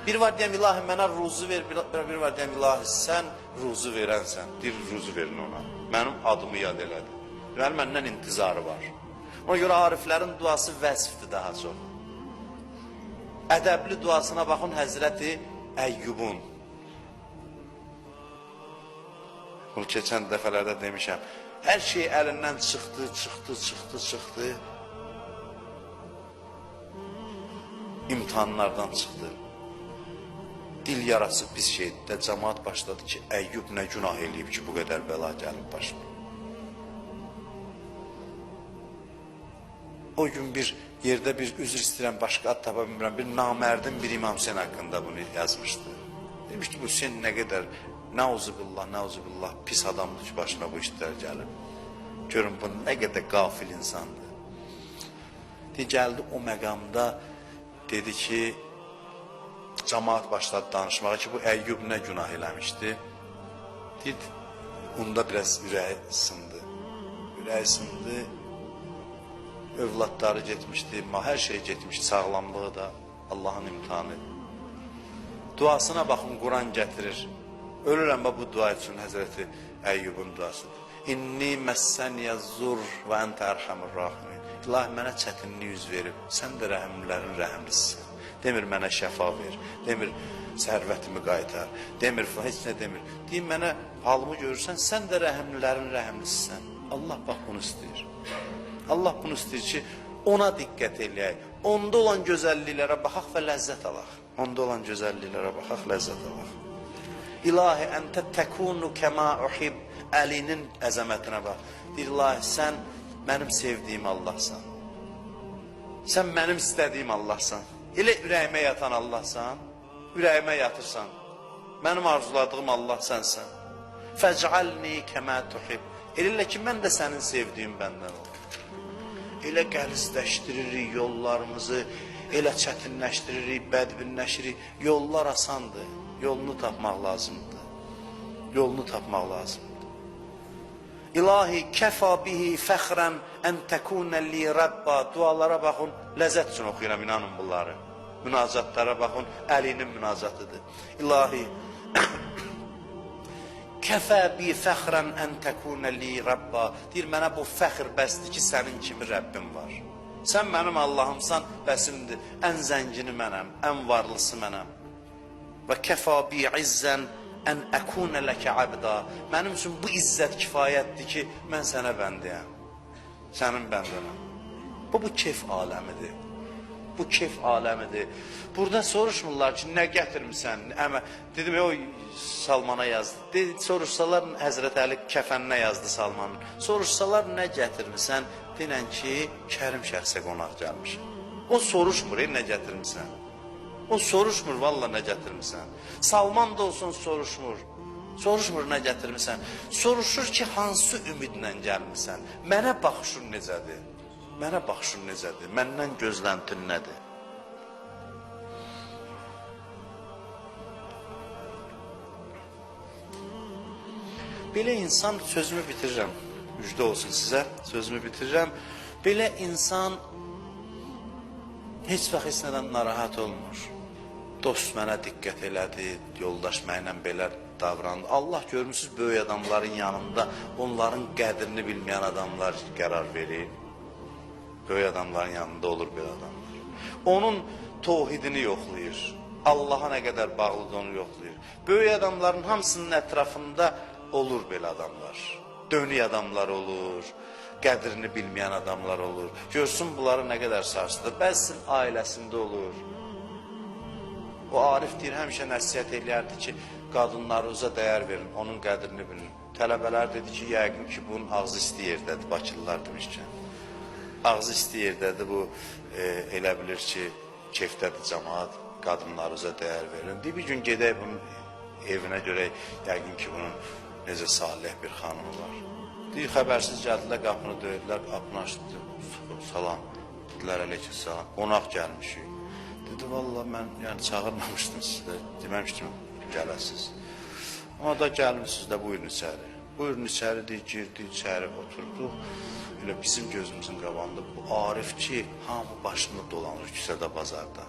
Bir var deyəm, ilahi mənə ruzu ver, bir var deyəm, ilahi sən ruzu verənsən. Deyir, ruzu verin ona. Mənim adımı yad elədi. Deməli, məndən intizarı var. Ona görə ariflərin duası vəsfdir daha çox. Ədəbli duasına baxın Həzrəti Əyyubun. Bunu keçən dəfələrdə demişəm. Hər şey əlindən çıxdı, çıxdı, çıxdı, çıxdı. İmtahanlardan çıxdı. Dil yarası pis şeydir də cəmaat başladı ki, Əyyub nə günah eləyib ki, bu qədər bəla gəlib başına. O gün bir yerdə bir üzr istəyirəm, başqa ad tapa bilmirəm, bir namərdin bir İmam Hüseyin haqqında bunu yazmışdı. Demişdi, bu Hüseyin nə qədər, nauzubillah, nauzubillah, pis adamdır ki, başına bu işlər gəlib. Görün, bu nə qədər qafil insandır. Deyir, gəldi o məqamda, dedi ki, cəmaat başladı danışmağa ki, bu Əyyub nə günah eləmişdi. Deyir, onda biraz ürəyi sındı. Ürəyi sındı, övladları getmişdi, hər şey getmişdi, sağlamlığı da Allahın imtihanı. Duasına baxın, Quran gətirir. Ölürəm bu dua üçün Həzrəti Əyyubun duasıdır. İnni məssəniyyə zur və əntə ərhəmür rahimin. İlahi, mənə çətinlik üz verib, sən də rəhimlilərin rəhimlisisən. Demir mənə şəfa ver, demir sərvətimi qaytar, demir heç nə demir. Deyir mənə halımı görürsən, sən də rəhimlilərin rəhimlisisən. Allah bax bunu istəyir. Allah bunu istəyir ki, ona diqqət eləyək. Onda olan gözəlliklərə baxaq və ləzzət alaq. Onda olan gözəlliklərə baxaq, ləzzət alaq. İlahi, əntə təkunu kəma uhib. Əlinin əzəmətinə bax. Deyir, ilahi, sən mənim sevdiyim Allahsan. Sən mənim istədiyim Allahsan. Elə ürəyimə yatan Allahsan, ürəyimə yatırsan. Mənim arzuladığım Allah sənsən. Fəc'alni kəmə tuhib. Elə ki, mən də sənin sevdiyim bəndən olum. Elə qəlizləşdiririk yollarımızı, elə çətinləşdiririk, bədbinləşirik. Yollar asandır, yolunu tapmaq lazımdır. Yolunu tapmaq lazımdır. İlahi, kəfa bihi fəxrən ən təkунə li rəbba. Dualara baxın, ləzzət üçün oxuyuram, inanın bunları. Münacatlara baxın, Əlinin münacatıdır. İlahi, kəfə bi fəxrən ən təkunə li rəbba. Deyir, mənə bu fəxr bəsdir ki, sənin kimi Rəbbim var. Sən mənim Allahımsan, bəsimdir. Ən zəngini mənəm, ən varlısı mənəm. Və kəfa bi izzən ən əkunə ləkə abda. Mənim üçün bu izzət kifayətdir ki, mən sənə bəndəyəm. Sənin bəndənəm. Bu keyf aləmidir. Bu keyf aləmidir. Burada soruşmurlar ki, nə gətirmisən? Əmə, dedim, o Salmana yazdı. Dedi, soruşsalar Həzrət Əli kəfəninə yazdı Salmanın. Soruşsalar nə gətirmisən? Denən ki, kərim şəxsə qonaq gəlmiş. O soruşmur, nə gətirmisən? O soruşmur, valla nə gətirmisən? Salman da olsun soruşmur. Soruşmur nə gətirmisən? Soruşur ki, hansı ümidlə gəlmisən? Mənə baxışın necədir? Mənə baxışın necədir? Məndən gözləntin nədir? Belə insan, sözümü bitirirəm, müjdə olsun sizə, sözümü bitirirəm. Belə insan heç vaxt heç nədən narahat olmur. Dost mənə diqqət elədi, yoldaş mənlə belə davrandı. Allah görmüsünüz, böyük adamların yanında onların qədrini bilməyən adamlar qərar verir. Böyük adamların yanında olur belə adamlar. Onun tohidini yoxlayır. Allaha nə qədər bağlıdır onu yoxlayır. Böyük adamların hamısının ətrafında olur belə adamlar. Dönük adamlar olur, qədrini bilməyən adamlar olur. Görsün bunları nə qədər sarsıdır. Bəzisinin ailəsində olur. O Arif deyir, həmişə nəsihət eləyərdi ki, qadınlarınıza dəyər verin, onun qədrini bilin. Tələbələr dedi ki, yəqin ki, bunun ağzı isti yerdədir, Bakılılar demişkən. Ağzı isti yerdədir, bu elə bilir ki, keyfdədir cəmaat, qadınlarınıza dəyər verin. Deyir, bir gün gedək bunun evinə görək, yəqin ki, bunun necə salih bir xanımı var. Deyir, xəbərsiz gəldilər, qapını döydülər, qapını açdı, salam. Dedilər, aleyküm qonaq gəlmişik. Dedi, vallah mən yəni çağırmamışdım sizə, deməmişdim gələsiz. Amma da gəlmisiniz də, buyurun içəri. Buyurun içəri, deyir, girdi içəri, oturduq. Elə bizim gözümüzün qabağında bu Arif ki, hamı başını dolanır küçədə, bazarda.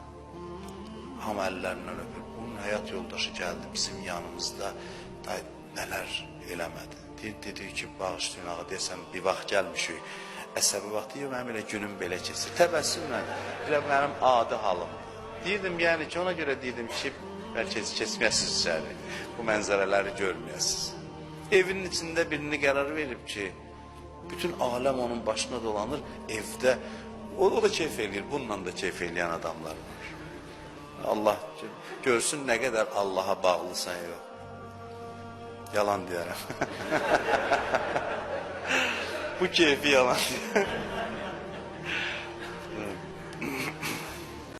Hamı əllərindən öpür. Bunun həyat yoldaşı gəldi bizim yanımızda. Day, nələr eləmədi. Dedi ki, bağışlayın ağa, desəm bir vaxt gəlmişik. Əsəbi vaxtı yox, mənim elə günüm belə keçir. Təbəssümlə, elə mənim adi halımdır. Deyirdim yəni ki, ona görə deyirdim ki, bəlkə heç keçməyəsiniz içəri, bu mənzərələri görməyəsiniz. Evinin içində birini qərar verib ki, bütün aləm onun başına dolanır, evdə, o da keyf eləyir, bununla da keyf eləyən adamlar var. Allah görsün nə qədər Allaha bağlısan yox. Yalan deyərəm. Bu keyfi yalan deyərəm.